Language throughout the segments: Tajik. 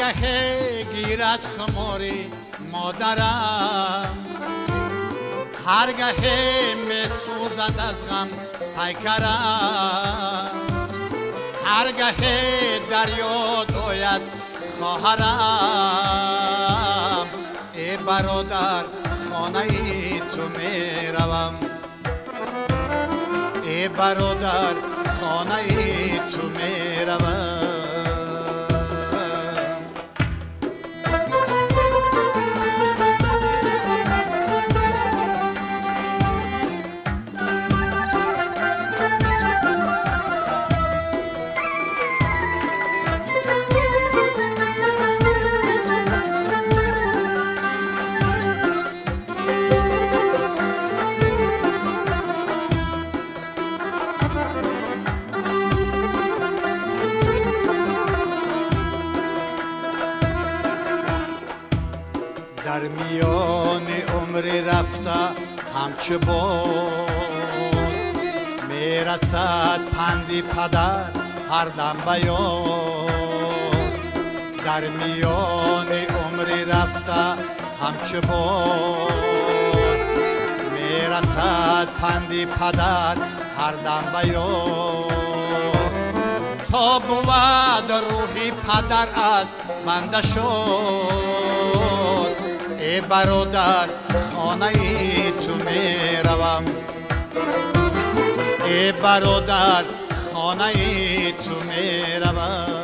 ҳаргаҳе гирад хумори модарам, ҳаргаҳе месӯзад аз ғам пайкарам, ҳаргаҳе дар ёд ояд хоҳарам, э бародар хонаи ту меравам, э бародар хонаи ту меравам. Дар миёни умри рафта ҳамчу бод мерасад панди падар ҳар дам ба ёд. Дар миёни умри рафта ҳамчу бод мерасад панди падар ҳар дам ба ёд. То бувад рӯҳи падар аз банда шуд, э бародар хонаи ту меравам, э бародар хонаи ту меравам.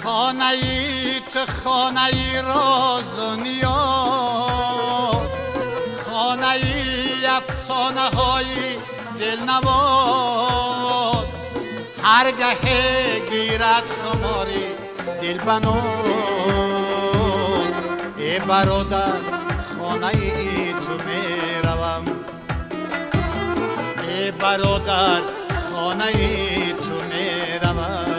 Хонаи ту хонаи розу ниёз, хонаи афсонаҳои дилнавоз. Ҳаргаҳе гирад хумори дилбаноз, э бародар хонаи ту меравам, э бародар хонаи ту меравам.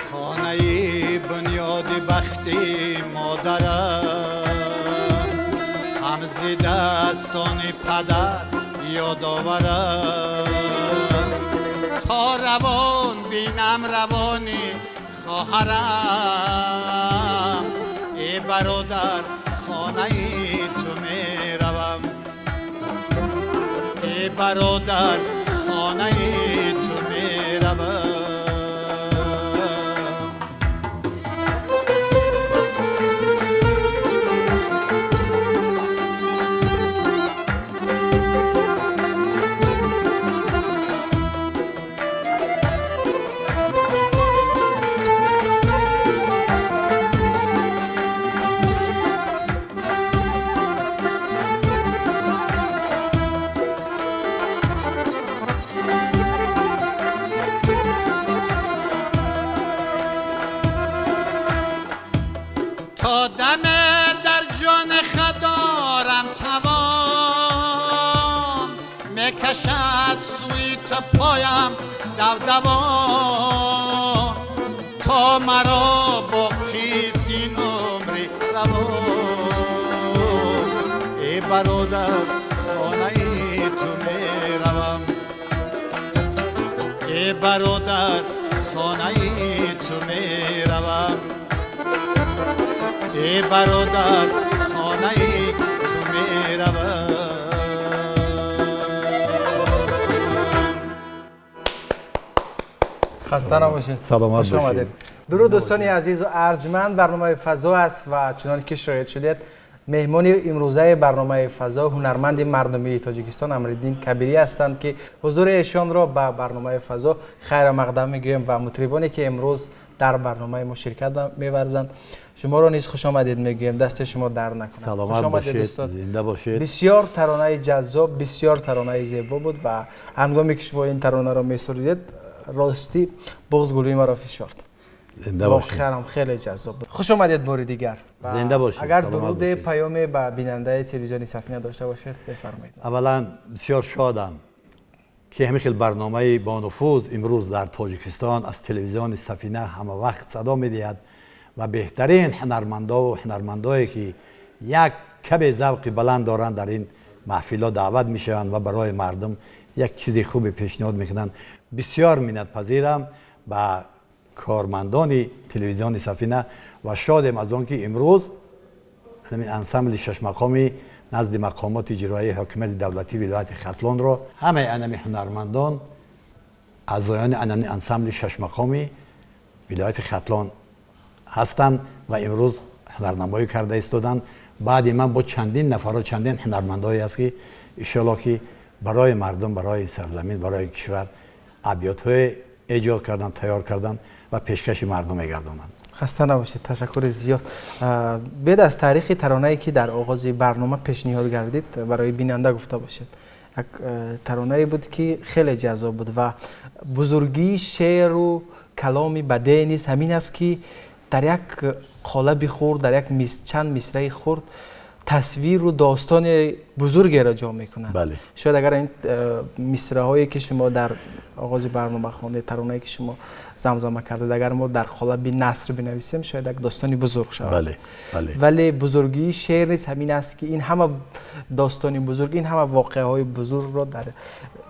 Хонаи бунёди бахти модарам, ҳам зи дастони падар ёд оварам. То равон бинам равони хоҳарам, э бародар хонаи ту меравам, э бародар хонаи ту меравам. То даме дар ҷони хадорам тавон, мекашад сӯи ту поям давдавон. То маро боқист ин умри равон, э бародар хонаи ту меравам, э бародар хонаи ту меравам, э бародар хонаи ту меравам. Хаста набошед. Саломат Хуш омадед. бошед. Дуруд, дӯстони азизу арҷманд, барномаи «Фазо» аст ва чунон ки шоҳид шудед, меҳмони имрӯзаи барномаи «Фазо» ҳунарманди мардумии Тоҷикистон Амриддин Кабирӣ ҳастанд, ки ҳузури эшонро ба барномаи «Фазо» хайра мақдам мегӯем ва мутрибоне, ки имрӯз дар барномаи мо ширкат меварзанд, шуморо низ хушомадед мегӯем. Дасти шумо дард накунад. Саломат бошед, зинда бошед. Бисёр таронаи ҷаззоб, бисёр таронаи зебо буд ва ҳангоме ки шумо ин таронаро месурудед, ростӣ буғз гулӯи маро фишорд. Зинда бошед. Воқеан хеле ҷаззоб буд. Хуш омадед бори дигар. Зинда бошед. Агар дуруде, паёме ба бинандаи телевизиони «Сафина» дошта бошед, бифармоед. Аввалан, бисёр шодам, ки ҳамин хел барномаи бонуфуз имрӯз дар Тоҷикистон аз телевизиони «Сафина» ҳама вақт садо медиҳад ва беҳтарин ҳунармандову ҳунармандое, ки як каме завқи баланд доранд, дар ин маҳфилҳо даъват мешаванд ва барои мардум як чизи хубе пешниҳод мекунанд. Бисёр миннатпазирам ба кормандони телевизиони «Сафина» ва шодем аз он, ки имрӯз ҳамин ансамбли шашмақоми назди мақомоти иҷроияи ҳокимияти давлатии вилояти Хатлонро ҳамаи анами ҳунармандон аъзоёни анами ансамбли шашмақоми вилояти Хатлон ҳастанд ва имрӯз ҳунарнамоӣ карда истоданд. Баъди ман бо чандин нафарро, чандин ҳунармандое аст, ки иншоалло, ки барои мардум, барои сарзамин, барои кишвар абётҳое эҷод кардан, тайёр кардан ва пешкаши мардум мегардонанд. Хаста набошед, ташаккури зиёд. Биёед, аз таърихи таронае, ки дар оғози барнома пешниҳод гардид, барои бинанда гуфта бошед. Як таронае буд, ки хеле ҷаззоб буд ва бузургии шеъру каломи бадеъ низ ҳамин аст, ки дар як қолаби хурд, дар як чанд мисраи хурд тасвиру достони бузургеро ҷо мекунад. Шояд агар ин мисраҳое, ки шумо дар оғози барнома хондед, таронае, ки шумо замзама кардед, агар мо дар қолаби наср бинависем, шояд як достони бузург шавад. Вале бузургии шеър низ ҳамин аст, ки ин ҳама достони бузург, ин ҳама воқеаҳои бузургро дар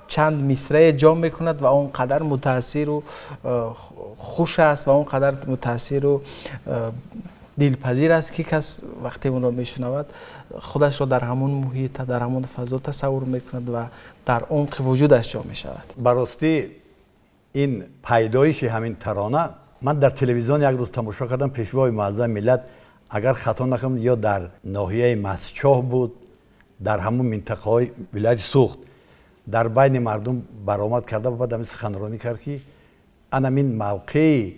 чанд мисрае ҷо мекунад ва он қадар мутаассиру хуш аст ва он қадар мутаассиру дилпазир аст, ки кас вақте онро мешунавад, худашро дар ҳамон муҳит, дар ҳамон фазо тасаввур мекунад ва дар умқи вуҷудаш ҷо мешавад. Ба ростӣ, ин пайдоиши ҳамин тарона ман дар телевизион як рӯз тамошо кардам. Пешвои муаззами миллат, агар хато накунам, ё дар ноҳияи Мастчоҳ буд, дар ҳамон минтақаҳои вилояти Суғд, дар байни мардум баромад карда, баъд ҳамин суханронӣ кард, ки анамин мавқеи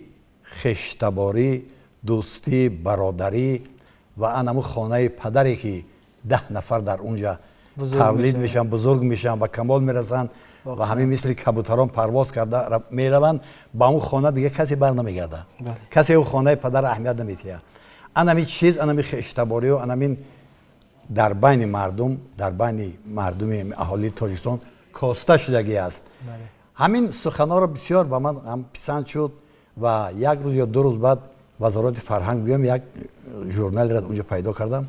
хештаборӣ, дӯстӣ, бародарӣ ва анамун хонаи падаре, ки 10 нафар дар унҷа тавлид мешаванд, бузург мешаванд, ба камол мерасанд ва ҳамин мисли кабутарон парвоз карда мераванд, ба он хона дига касе бар намегардад, касе ӯ хонаи падар аҳамият намедиҳад. Анами чиз, анами хештабориу анамин дар байни мардум, дар байни мардуми аҳолии Тоҷикистон коста шудагӣ аст. Ҳамин суханҳоро бисёр ба ман ҳам писанд шуд ва як рӯз ё 2 рӯз баъд Вазорати фарҳанг биём, як журналеро унҷо пайдо кардам,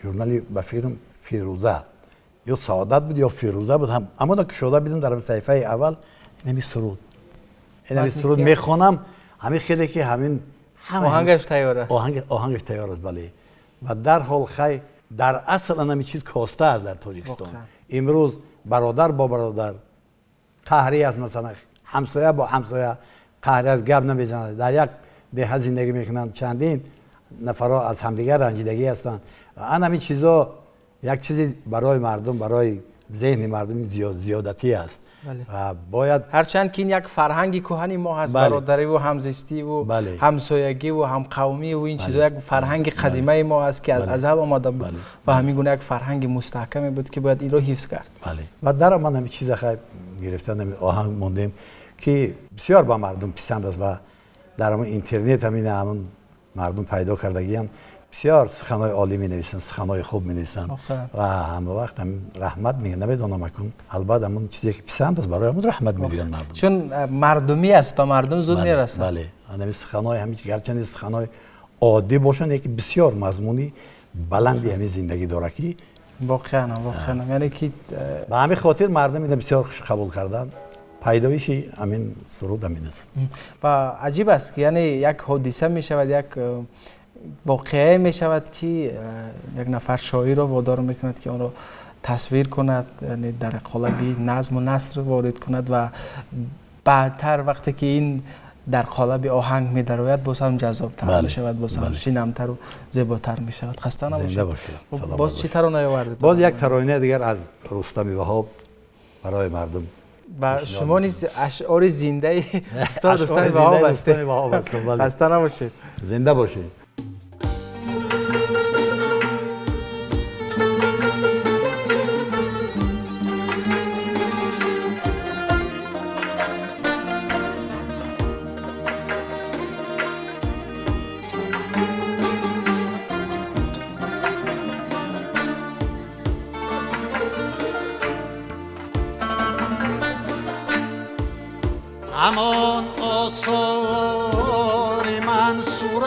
журнали ба фикрам «Фирӯза» ё «Саодат» буд ё «Фирӯза» буд, ҳамона кушода бидам, дар саҳифаи аввал инами суруд, инами суруд мехонам, ҳамин хеле ки ҳамин Оҳангаш тайёр аст. Оҳангаш тайёр аст, бале. Ва дарҳол хай, дар асл анами чиз коста аст дар Тоҷикистон. Имрӯз бародар бо бародар қаҳрӣ аст, масалан, ҳамсоя бо ҳамсоя қаҳрӣ аст, гап намезанад, дар як деҳа зиндагӣ мекунанд, чандин нафарҳо аз ҳамдигар ранҷидагӣ ҳастанд. Анами чизо як чизи барои мардум, барои зеҳни мардум зиёдатӣ аст ва бояд Ҳарчанд ки ин як фарҳанги кӯҳани мо ҳаст, бародариву ҳамзистиву ҳамсоягиву ҳамқавмиву ин чизо як фарҳанги қадимаи мо аст, ки аз азал омада буд ва ҳамин гуна як фарҳанги мустаҳкаме буд, ки бояд инро ҳифз кард. Ва дар ман ҳамин чиза хай гирифта, оҳанг мондем, ки бисёр ба мардум писанд аст ва дар ҳамон интернет ҳамин ҳамон мардум пайдо кардагиам, бисёр суханҳои олӣ менависанд, суханҳои хуб менависанд ва ҳама вақт ҳамин раҳмат мегӯянд. Намедонам, акун албатта ҳамон чизе, ки писанд аст, барои ҳамон раҳмат мегӯянд мардум. Чун мардумӣ аст, ба мардум зуд мерасад. Бале, ҳамин суханҳои ҳамин, гарчанде суханҳои оддӣ бошанд, яке бисёр мазмуни баланди ҳамин зиндагӣ дорад, ки Воқеан, воқеан, яъне ки Ба ҳамин хотир мардум ина бисёр хуш қабул карданд. Пайдоиши ҳамин суруд ҳамин аст. Ва аҷиб аст, ки яъне як ҳодиса мешавад, як воқеае мешавад, ки як нафар шоирро водор мекунад, ки онро тасвир кунад, яъне дар қолаби назму наср ворид кунад ва Баъдтар вақте ки ин дар қолаби оҳанг медарояд, боз ҳам ҷаззобтар мешавад, боз ҳам шинамтару зеботар мешавад. Хаста набошед. Боз чӣ тарона овардед? Боз як таронаи дигар аз Рустами Ваҳоб барои мардум. Ва шумо низ ашъори зиндаи устод Рустами Ваҳоб ҳастед. Хаста набошед. Зинда бошед. همان آثار منصور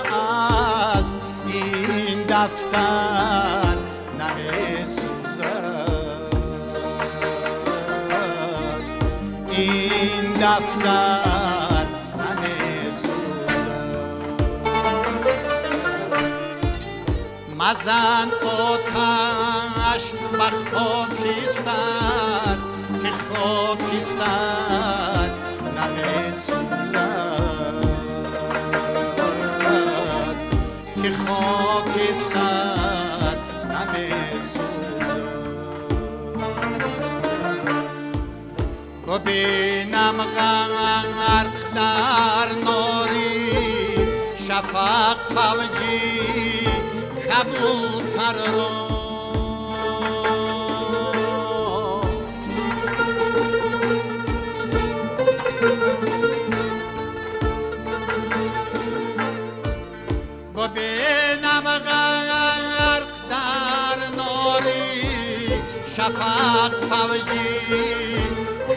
است این دفتر نمی سوزد، این دفتر نمی سوزد. مزن آتش به خاکستر که خاکستر نمی‌سوزد، که خاکستر نمی‌سوزد. ببینم غرق در ناری شفق فوجی کبوتر را، ببینم غرق در ناری شفق فوجی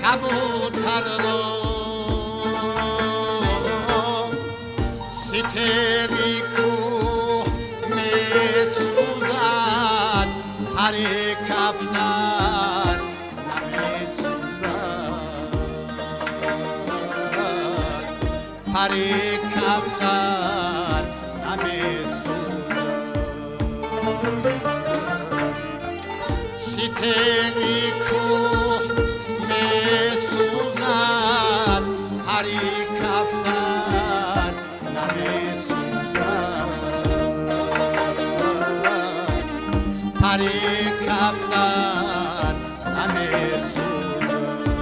کبوتر را، ستری کوه می سوزد پر کفتر نمی سوزد، پر کفتر نمی سوزد. ستری کوه می سوزد پر کفتر نمی سوزد، پر کفتر نمی سوزد.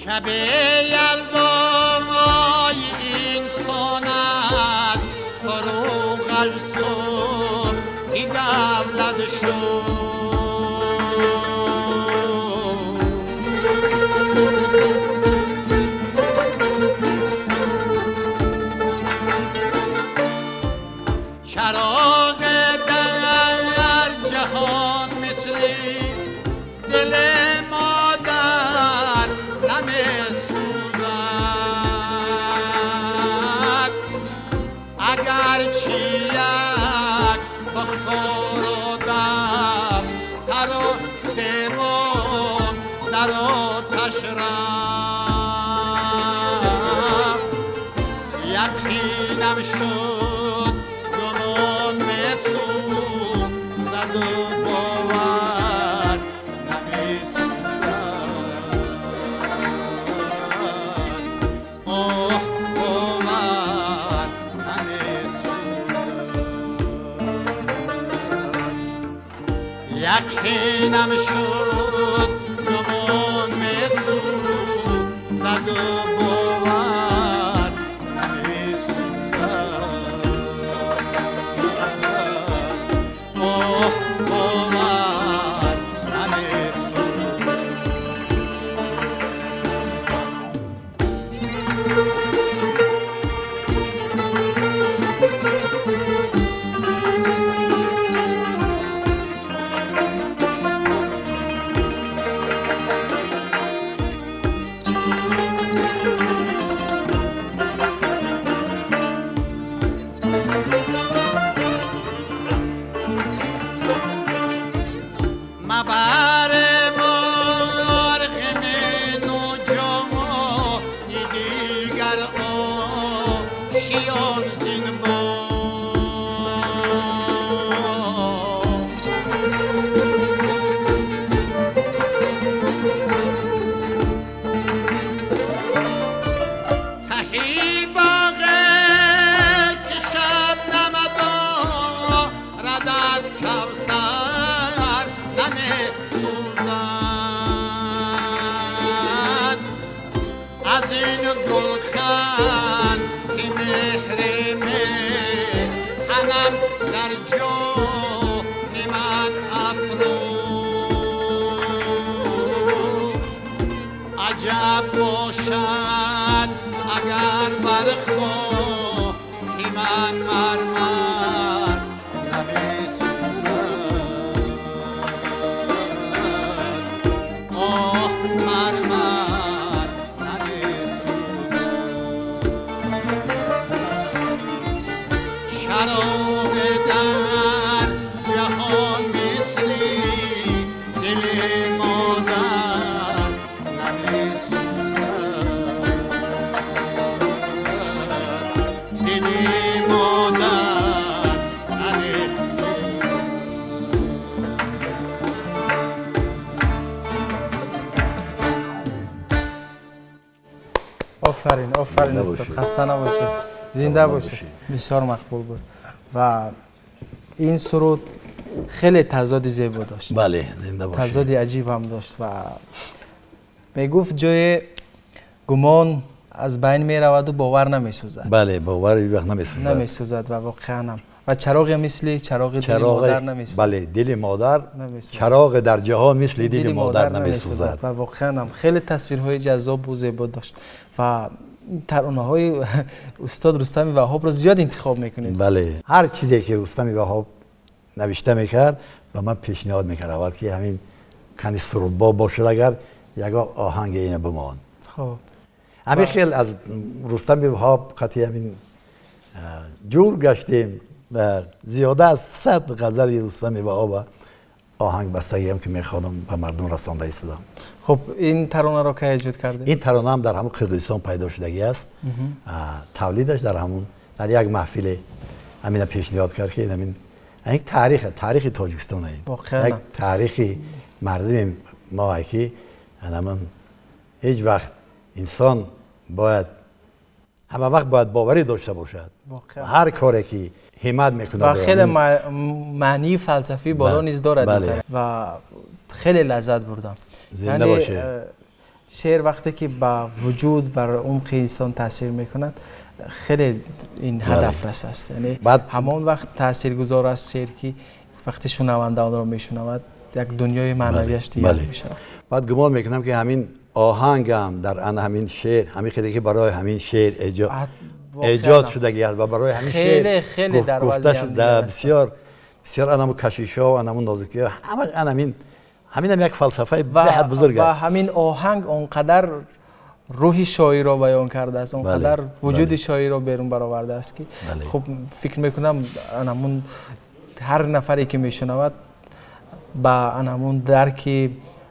شب یلدای انسان است فروغش صبح دولت شد، چراغ در جهان مثل دل مادر نمی سوزد، اگرچه یک بخار و دفتر و دیوان در آتش رفت، یقینم شد گمان می سوزد و باور نمی سوزد، آه باور نمی سوزد. یقینم شد گمان می سوزد و باور نمی سوزد، آه باور نمی سوزد. شیان زین با. تهی باغ که شبنم دارد از کوثر نمی سوزد. از این گلخن که مهر میهنم در جان من افروخت. عجب باشد اگر بر خاک من مرمر نمی سوزد. آه مرمر نمی سوزد. چراغ در جهان مثلی دل مادر نمی سوزد. دل مادر نمی سوزد. Офарин, офарин Зинда устод, бошед. Хаста набошед, зинда Саломат бошед. бошед. Бисёр мақбул буд ва ин суруд хеле тазоди зебо дошт. Бале, зинда бошед. Тазоди аҷиб ҳам дошт ва мегуфт ҷое гумон аз байн мераваду бовар намесӯзад. Бале, бовар ҳеҷ вақт намесӯзад. Намесӯзад ва воқеан ҳам ва чароғе мисли чароғи дили модар намесӯзад. Бале, дили модар намесӯзад. Чароғ дар ҷаҳон мисли дили модар намесӯзад. Ва воқеан ҳам хеле тасвирҳои ҷаззобу зебо дошт ва таронаҳои устод Рустами Ваҳобро зиёд интихоб мекунед. Бале, ҳар чизе ки Рустами Ваҳоб навишта мекард, ба ман пешниҳод мекард аввал ки ҳамин кани сурудбоб бошад, агар ягон оҳанги ина бимон. Ҳамин хел аз Рустами Ваҳоб қатъи ҳамин ҷур гаштем ва зиёда аз 100 ғазали Рустами Ваҳоба оҳанг бастагиам ки мехонам ба мардум расонда истодам. Хуб, ин таронаро кай эҷод кардед? Ин тарона ҳам дар ҳамон Қирғизистон пайдо шудагӣ аст. Тавлидаш дар ҳамон дар як маҳфиле ҳамина пешниҳод кард ки ҳамин як таърих, таърихи Тоҷикистон аст. Воқеан. Як таърихи мардуми мо ки ҳамон ҳеҷ вақт инсон бояд ҳама вақт бояд боварӣ дошта бошад. Воқеан. Ҳар коре ки ҳиммат мекунад ва хеле маънии фалсафӣ боло низ дорад ва хеле лаззат бурдам. Зинда Яъне, бошед. Шеър вақте ки ба вуҷуд бар умқи инсон таъсир мекунад, хеле ин ҳадафрас аст. Яъне ҳамон вақт таъсиргузор аст шеър ки вақте шунаванда онро мешунавад, як дунёи маънавияш дигар мешавад. Баъд гумон мекунам ки ҳамин оҳангам дар ана ҳамин шеър, ҳамин хеле ки барои ҳамин шеър эҷод шудагӣ аст ва барои ҳамин хеле, шеър хеле дар гуфта вазъи шуда, ҳамдигар аст. Бисёр, бисёр анаму кашишҳо, анаму нозукиҳо, ҳама анамин, ҳаминам як фалсафаи беҳад бузург ва аст. Ҳамин оҳанг он қадар рӯҳи шоирро баён кардааст, он қадар вуҷуди шоирро берун баровардааст ки хуб фикр мекунам анамун ҳар нафаре ки мешунавад ба анамун дарки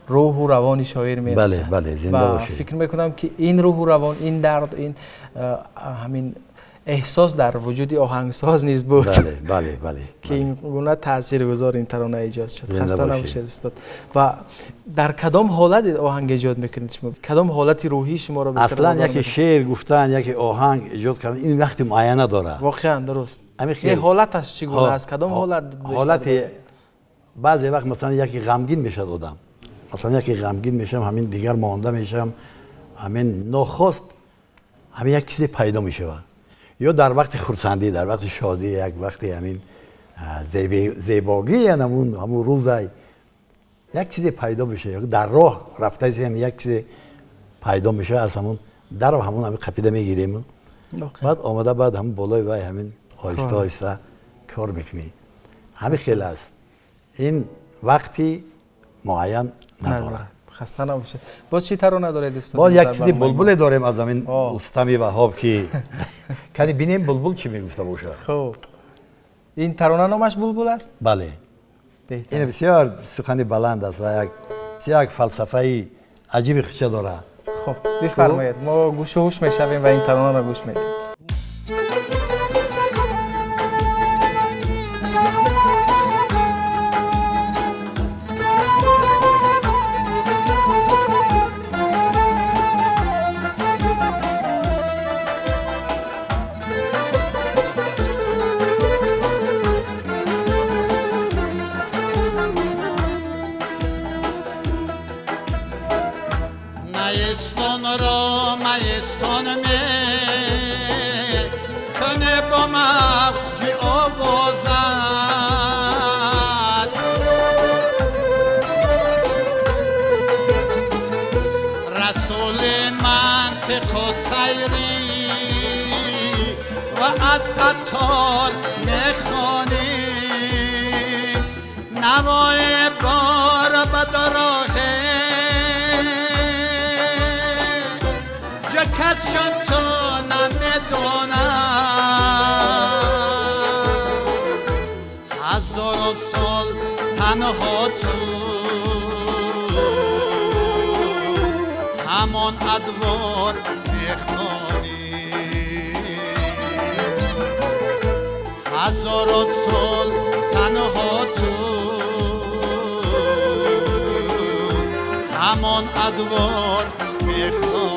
рӯҳу равони шоир мерасад. Бале, бале, зинда ва бошед. Фикр мекунам ки ин рӯҳу равон, ин дард, ин ҳамин эҳсос дар вуҷуди оҳангсоз низ буд. Бале, бале, бале, ки ин гуна таъсиргузор ин тарона эҷод шуд. Зинда Хаста бошед. набошед устод. Ва дар кадом ҳолат оҳанг эҷод мекунед шумо? Кадом ҳолати рӯҳӣ шуморо бештар Аслан водор яке мекунад? Шеър гуфтан, яке оҳанг эҷод кардан ин вақти муайяна дорад. Воқеан дуруст. Ҳамин Не, хел. ҳолаташ чӣ гуна аст? Кадом ҳолат бештар ҳолати дорад? Баъзе вақт масалан яке ғамгин мешавад одам. Масалан яке ғамгин мешавам, ҳамин дигар монда мешавам, ҳамин нохост ҳамин як чизе пайдо мешавад. Ё дар вақти хурсандӣ, дар вақти шодӣ, як вақти ҳамин, зебогӣ, ҳамун рӯзай як чизе пайдо мешавад. Ё дар роҳ рафтаистем як чизе пайдо мешавад, аз ҳамун даро ҳамун ҳамин қапида мегирем. Баъд омада баъд ҳамун болои вай ҳамин оҳиста оҳиста кор мекунӣ. Ҳамин хел аст. Ин вақти муайян надорад. Надорад. Хаста набошед. Боз чӣ тарона доред устод? Боз як дар чизи барномаи мо? булбуле дорем аз ҳамин Рустами Ваҳоб ки кани бинем булбул чӣ мегуфта бошад. Хуб. Ин тарона номаш булбул аст? Бале. Беҳтар. Ин бисёр сухани баланд аст ва бисёр як фалсафаи аҷиби хуча дорад. Хуб, бифармоед. Мо гӯшу ҳуш мешавем ва ин таронаро гӯш медиҳем. میستان را میستان می کنه با موج آوازد رسول منطق و طیری و از قطار میخوانی نوای بار بدراهه کس چون تو نمیدونم هزار سال تنها تو همان ادوار میخوانی هزار سال تنها تو همان ادوار میخوانی.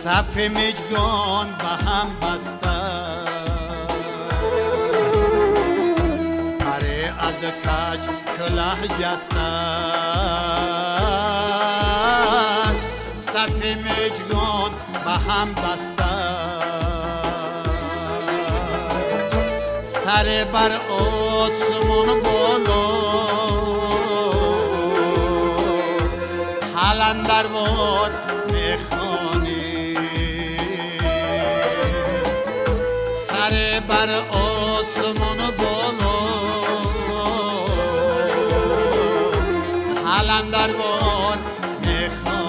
صف مجگان به هم بسته پره از کج کله جسته صف مجگان به هم بسته سر بر آسمان بالا قلندروار میخوانی سر بر آسمان بالا قلندروار میخوانی.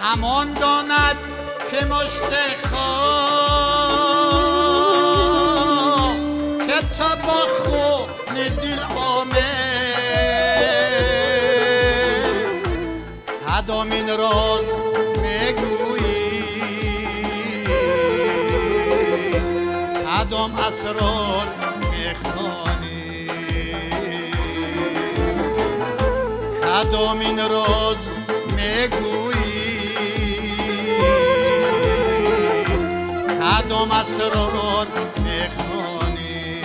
همان داند که مشت خواه که تو با خون دل آمد کدام این راز میگویی کدام اسرار میخوانی کدام این راز میگویی کدام اسرار میخوانی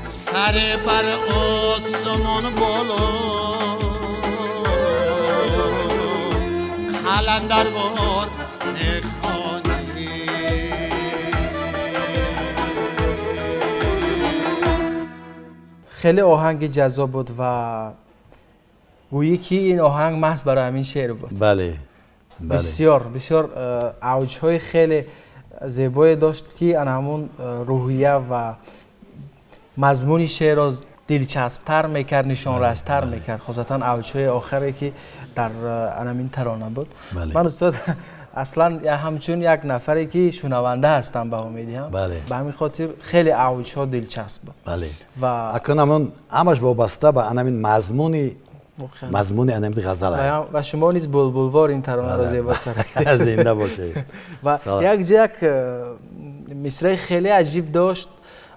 سر بر آسمان بالا قلندروار میخوانی. خیلی آهنگ جذاب بود و گویی که این آهنگ محض برای همین شعر بود. بله بسیار بسیار اوج‌های خیلی زیبایی داشت که ان همون روحیه و مضمون شعر را Дилчасптар мекард, нишонрастар мекард, хусусан авҷҳои охире, ки дар анамин тарона буд. Ман, устод, аслан ҳамчун як нафаре, ки шунаванда ҳастам, баҳо медиҳам. Ба ҳамин хотир хеле авҷҳо дилчасп буд. Ва Акун ҳамон ҳамаш вобаста ба анамин мазмуни анамин ғазал. Ва шумо низ булбулвор ин таронаро зебо сароидед. Зинда бошед. Ва як ҷо як мисраи хеле аҷиб дошт: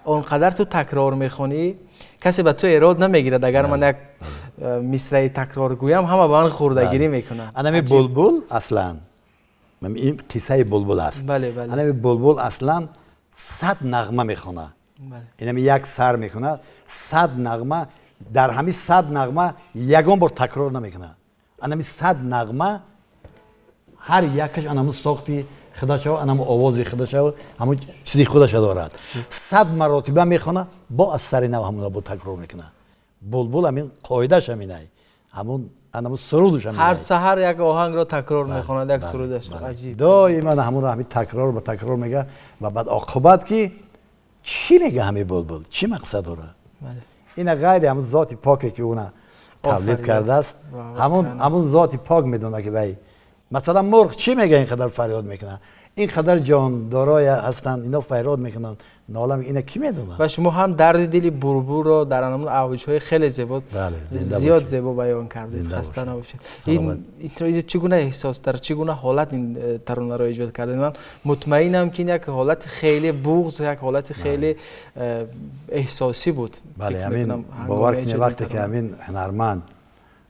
он қадар ту такрор мехонӣ, касе ба ту эрод намегирад. Агар ман як мисраи такрор гӯям, ҳама ба ман хурдагирӣ мекунанд. Анами булбул аслан, ин қиссаи булбул аст. бале бале Анами булбул аслан 100 нағма мехонад. Инами як сар мехонад 100 нағма, дар ҳамин 100 нағма ягон бор такрор намекунад. Анами 100 нағма ҳар якаш анаму сохти худашав, анаму овози худашав, ҳамун чизи худаша дорад. 100 маротиба мехонад, бо аз сари нав ҳамуна бо такрор мекунад. Булбул ҳамин қоидааш ҳаминай, ҳамун анаму сурудаш ҳаминай. Ҳар саҳар як оҳангро такрор мехонад, як сурудаш. Аҷиб. Доимо ҳамунро ҳамин такрор ба такрор мега. Ва баъд оқибат ки чӣ мега ҳамин булбул, чӣ мақсад дорад? Ина ғайри ҳамун зоти поке, ки уна тавлид кардааст, ҳамун зоти пок медонад, ки вай, масалан, мурғ чӣ мега, ин қадар фарёд мекунад, ин қадар ҷондорое ҳастанд, ино фарёд мекунанд, нола, ина кӣ медонад? Ва шумо ҳам дарди дили булбулро дар анамун авҷҳои хеле зебо, зиёд зебо баён кардед. Хаста набошед. Ин чӣ гуна эҳсос, дар чӣ гуна ҳолат ин таронаро эҷод кардед? Ман мутмаинам, ки ин як ҳолати хеле буғз, як ҳолати хеле эҳсосӣ буд. Бале, ҳамин, бовар кунед, вақте ки ҳамин ҳунарманд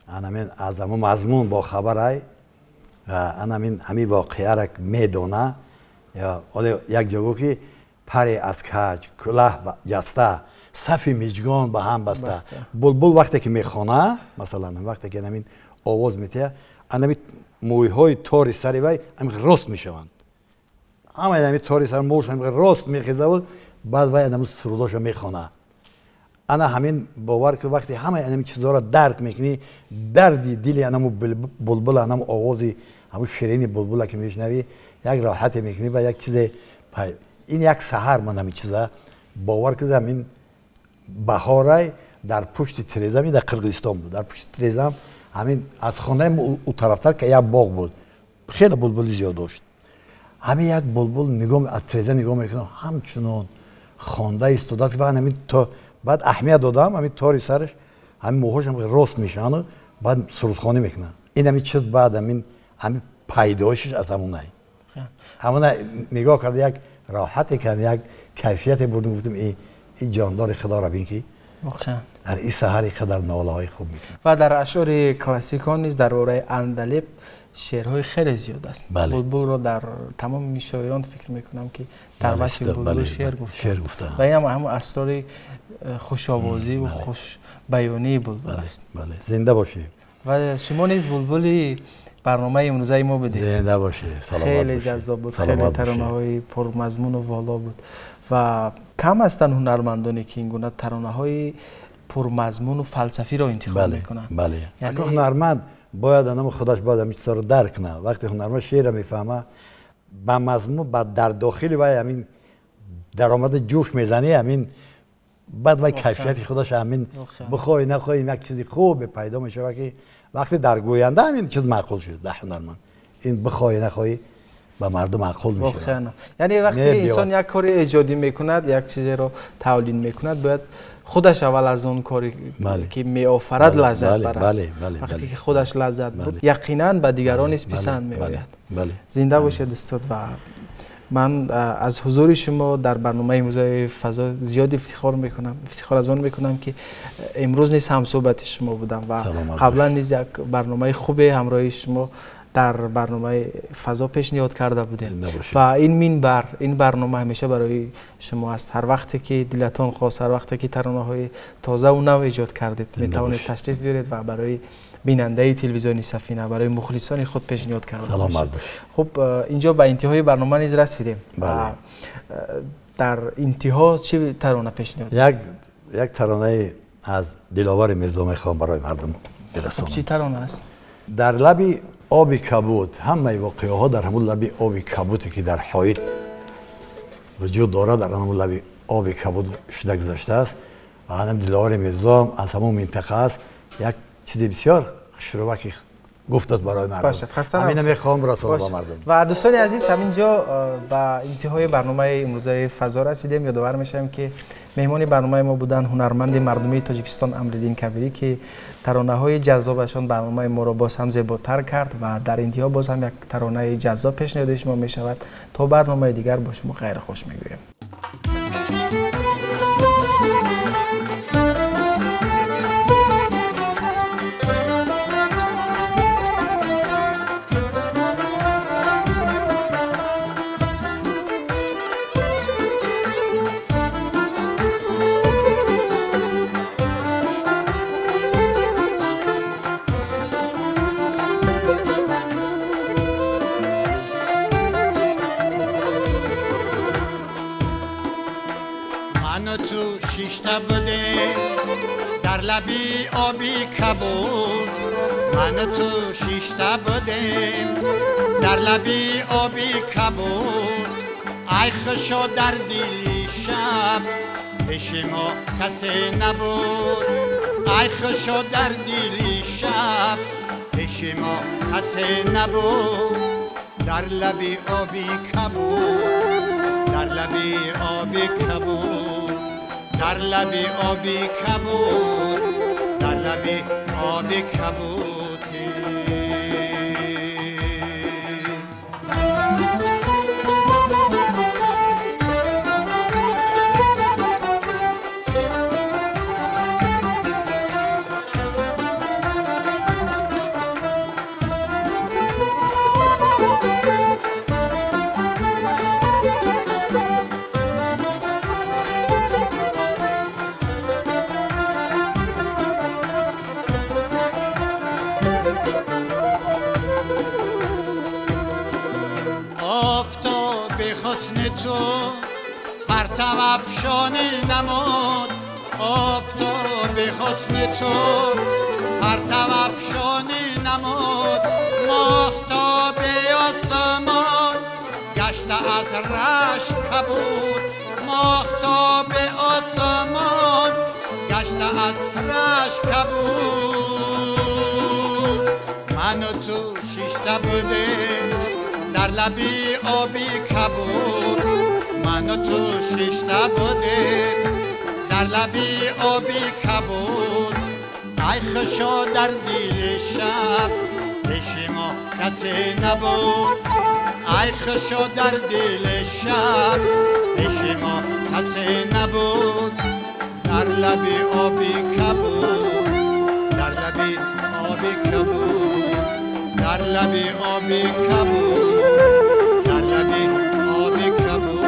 анамин аз ҳамун мазмун бохабарай, анамин ҳамин воқеаро медона. Оле як ҷо гуфт, ки паре аз каҷ кулаҳ ҷаста, сафи миҷгон ба ҳам баста. Булбул вақте ки мехона, масалан, вақте ки анамин овоз метиҳад, анами мӯйҳои тори сари вай ами рост мешаванд, ҳамаи ами тори сар мӯш ами рост мехезаву баъд вай анами сурудошо мехона. Ана ҳамин, бовар ки, вақте ҳамаи анами чизҳоро дарк мекунӣ, дарди дили анаму булбул, анаму овози ҳамун ширини булбула ки мешунавӣ, як роҳате мекунӣ ва як чизе. Ин як саҳар ман ҳамин чиза, бовар кунед, ҳамин баҳорай, дар пушти тирезам, ин дар Қирғизистон буд, дар пушти тирезам, ҳамин аз хонаи ӯ тарафтар ки як боғ буд, хеле булбули зиёд дошт. Ҳамин як булбул нигоҳ, аз тиреза нигоҳ мекунам, ҳамчунон хонда истодааст. Ва ҳамин то баъд аҳамият додам, ҳамин тори сараш, ҳамин мӯҳош рост мешаванд, баъд сурудхонӣ мекунанд. Ин ҳамин чиз баъд ҳамин пайдоишаш аз ҳамунай, ҳамуна нигоҳ карда, як роҳате кардам, як кайфияте бурдам. Гуфтам, ин ҷондори худоро бин, ки дар ин саҳар ин қадар нолаҳои хуб мекунад. Ва дар ашъори классикон низ дар бораи андалеб шеърҳои хеле зиёд аст. Булбулро дар тамоми шоирон, фикр мекунам, ки дар васфи булбул шеър гуфтанд ва инам ҳамон асрори хушовозӣ ва хушбаёнии булбул аст. Зинда бошед. Ва шумо низ булбули барномаи имрӯзаи мо будед. Зинда бошед. Хеле ҷаззоб буд, хеле таронаҳои пурмазмуну воло буд ва кам ҳастанд ҳунармандоне, ки ин гуна таронаҳои пурмазмуну фалсафиро интихоб мекунанд. Бале, ҳунарманд бояд анам худаш бояд ҳамин чизҳоро дарк кунад. Вақте ҳунарманд шеърро мефаҳмад, ба мазмун ба дар дохили вай ҳамин даромада ҷӯш мезанӣ, ҳамин баъд вай кайфияти худаш ҳамин, бихоҳӣ нахоҳӣ, як чизи хубе пайдо мешавад, ки вақте дар гӯянда ҳамин чиз маъқул шуд, дар ҳунарманд ин, бихоҳӣ нахоҳӣ, ба мардум маъқул мешавад. Яъне вақте инсон як кори эҷодӣ мекунад, як чизеро тавлид мекунад, бояд худаш аввал аз он коре, ки меофарад, лаззат барад. Вақте ки худаш лаззат бурд, яқинан ба дигарон низ писанд меояд. Зинда бошед, устод. Ва ман аз ҳузури шумо дар барномаи имрӯзаи фазо зиёд ифтихор мекунам. Ифтихор аз он мекунам, ки имрӯз низ ҳамсӯҳбати шумо будам ва қаблан низ як барномаи хубе ҳамроҳи шумо дар барномаи фазо пешниҳод карда будем. Ва ин минбар, ин барнома ҳамеша барои шумо аст. Ҳар вақте ки дилатон хост, ҳар вақте ки таронаҳои тозаву нав эҷод кардед, метавонед ташриф биёред ва барои бинандаи телевизиони Сафина, барои мухлисони худ пешниҳод карда бошед. Хуб, инҷо ба интиҳои барнома низ расидем. Дар интиҳо чӣ тарона пешниҳод? Як таронаи аз Диловари Мирзо мехоҳам барои мардум бирасонам. Чӣ тарона аст? Дар лаби оби кабуд. Ҳамаи воқеаҳо дар ҳамун лаби оби кабуде, ки дар ҳоит вуҷуд дорад, дар ҳамун лаби оби кабуд шуда гузаштааст. Ва ҳам Диловари Мирзо аз ҳамон минтақа аст, як чизи бисёр хушрӯваки гуфт аст барои мардум. Ҳамина мехоҳам расонам ба мардум. Ва дӯстони азиз, ҳамин ҷо ба интиҳои барномаи имрӯзаи фазо расидем. Ёдовар мешавем, ки меҳмони барномаи мо буданд ҳунарманди мардумии Тоҷикистон Амриддин Кабирӣ, ки таронаҳои ҷаззобашон барномаи моро боз ҳам зеботар кард ва дар интиҳо боз ҳам як таронаи ҷаззоб пешниҳоди шумо мешавад. То барномаи дигар бо шумо хайрхуш мегӯем. Дар лаби оби кабуд ману ту шишта будем, дар лаби оби кабуд. Ай хушо дар дили шаб, пеши мо касе набуд. Ай хушо дар дили шаб, пеши мо касе набуд. Дар лаби оби кабуд, дар лаби оби кабуд, дар лаби оби кабуд, дар лаби оби кабуд. تو پرتو افشانی نمود، آفتاب حسن تو پرتو افشانی نمود. ماهتاب آسمان گشته از رشک کبود، ماهتاب آسمان گشته از رشک کبود. من و تو شیشته بودیم در لبی آبی کبود، من و تو شیشته بودیم در لبی آبی کبود. ای خوشا در دل شب، پیش ما کسی نبود. ای خوشا در دل شب، پیش ما کسی نبود. در لبی آبی کبود، در لبی آبی کبود، در لبی آبی کبود، در لبی آبی کبود.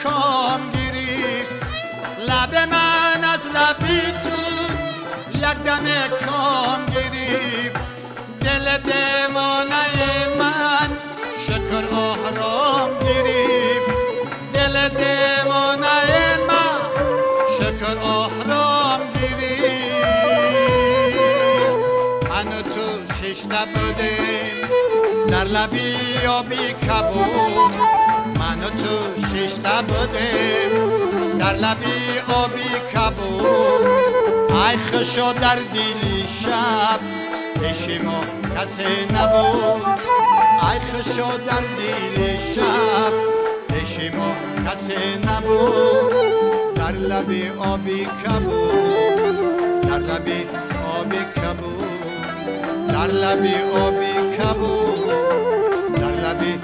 کام گرفت لب من از لبی تو، یک دم کام گرفت. دل دیوانه من شکر آرام گرفت، دل دیوانه من شکر آرام گرفت. من و تو شیشته بودیم در لبی آبی کبود، من و تو شیشته بودیم در لبی آبی کبود. ای خوشا در دل شب، پیش ما کسی نبود. ای خوشا در دل شب، پیش ما کسی نبود. در لبی آبی کبود، در لبی آبی کبود، در لبی آبی کبود، در لبی